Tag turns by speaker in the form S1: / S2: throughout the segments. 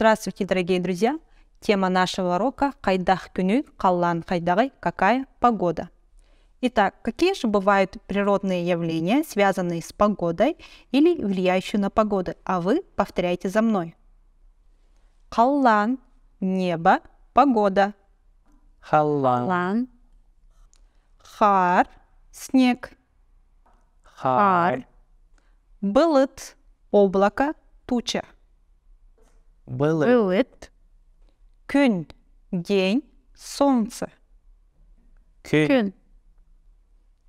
S1: Здравствуйте, дорогие друзья! Тема нашего урока «Хайдах күнүй, халлаан хайдаҕый, какая погода?». Итак, какие же бывают природные явления, связанные с погодой или влияющие на погоду? А вы повторяйте за мной. Халлаан, небо, погода.
S2: Халлаан.
S1: Хаар, снег.
S2: Хаар.
S1: Былыт, облако, туча.
S2: Былыт.
S1: Күн, день, солнце.
S2: Күн.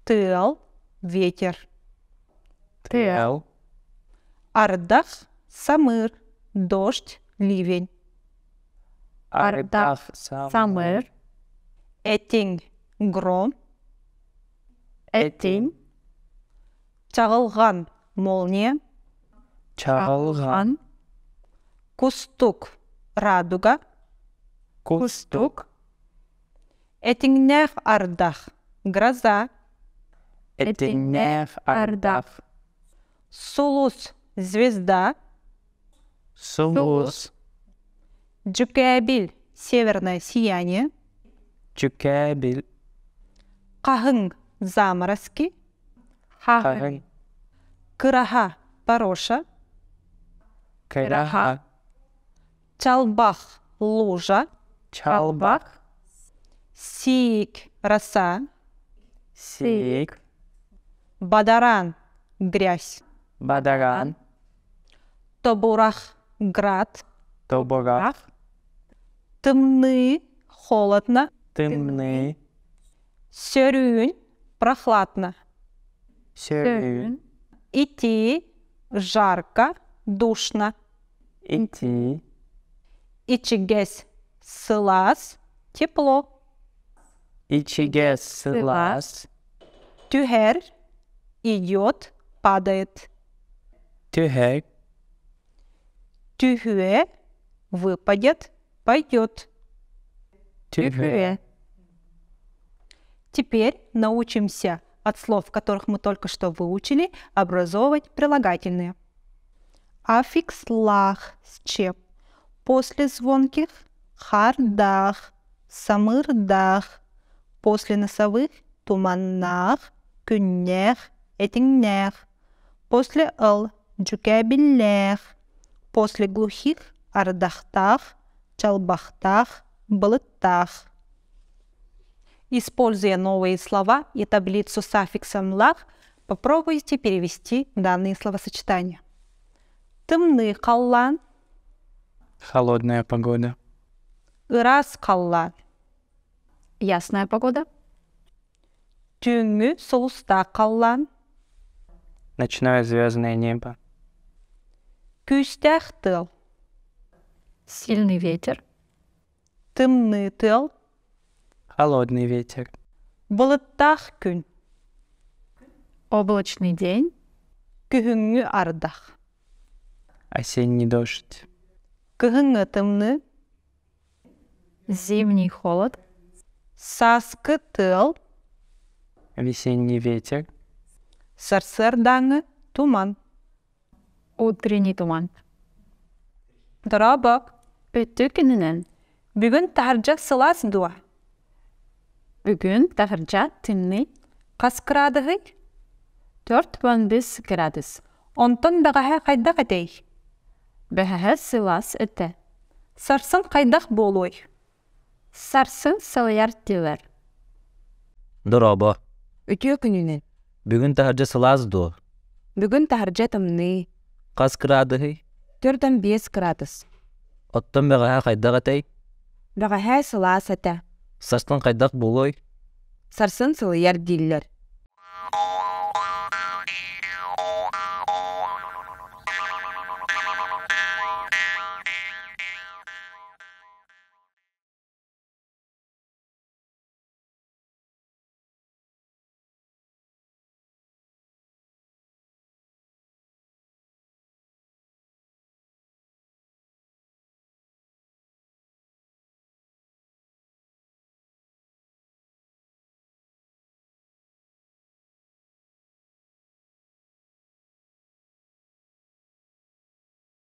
S1: Тыал, ветер.
S2: Тыал.
S1: Ардах, самыыр, дождь, ливень.
S2: Ардах, самыыр.
S1: Этиҥ, гром.
S2: Этиҥ.
S1: Чаҕылҕан, молния.
S2: Чаҕылҕан.
S1: Кустук, радуга.
S2: Кустук.
S1: Этиҥнээх ардах, гроза.
S2: Этиҥнээх ардах.
S1: Сулус, звезда.
S2: Сулус.
S1: Дьүкээбил, северное сияние.
S2: Дьүкээбил.
S1: Хаһыҥ, заморозки.
S2: Хаһыҥ.
S1: Кыраһа, пороша.
S2: Кыраһа.
S1: Чалбах, лужа.
S2: Чалбах.
S1: Сиик, роса.
S2: Сиик.
S1: Бадараан, грязь.
S2: Бадараан.
S1: Тобурах, град.
S2: Тобурах.
S1: Тымныы, холодно.
S2: Тымныы.
S1: Сөрүүн, прохладно.
S2: Сөрүүн.
S1: Итии, жарко, душно.
S2: Итии.
S1: Ичигэс, сылаас, тепло.
S2: Ичигэс, сылаас.
S1: Түһэр, идет, падает.
S2: Түһэр.
S1: Түһүө, выпадет, пойдет.
S2: Түһүө.
S1: Теперь научимся от слов, которых мы только что выучили, образовывать прилагательные. Аффикс лаах с чем? После звонких хаардаах, самыырдаах, после носовых туманнаах, күннээх, этиҥнээх, после ыл дьүкээбиллээх, после глухих ардахтаах, чалбахтаах, былыттаах. Используя новые слова и таблицу с аффиксом лаах, попробуйте перевести данные словосочетания. Тымныы халлаан.
S2: Холодная погода.
S1: Ыраас халлаан.
S3: Ясная погода.
S1: Түүҥҥү сулустаах халлаан.
S2: Ночное звездное небо.
S1: Күүстээх тыал.
S3: Сильный ветер.
S1: Тымныы тыал.
S2: Холодный ветер.
S1: Былыттаах күн.
S3: Облачный день.
S1: Күһүҥҥү ардах.
S2: Осенний дождь.
S1: Кыһыҥҥы тымныы.
S3: Зимний холод.
S1: Сааскы тыал.
S2: Весенний ветер.
S1: Сарсыардааҥҥы туман.
S3: Утренний туман.
S1: Дорообо.
S3: Үтүө күнүнэн.
S1: Бүгүн таһырдьа сылаас дуо?
S3: Бүгүн таһырдьа тымныы.
S1: Хас кыраадыһый?
S3: 45 градус.
S1: Онтон бэҕэһээ хайдах этэй?
S3: Бэҕэһээ сылаас этэ.
S1: Сарсын хайдах буолуой?
S3: Сарсын сылыйар дииллэр.
S4: Дорообо.
S5: Үтүө күнүнэн.
S4: Бүгүн таһырдьа сылаас дуо?
S5: Бүгүн таһырдьа тымныы.
S4: Хас кыраадыһый?
S5: 45 градус.
S4: Оттон бэҕэһээ хайдах этэй?
S5: Бэҕэһээ сылаас этэ.
S4: Сарсын хайдах буолуой?
S5: Сарсын сылыйар дииллэр.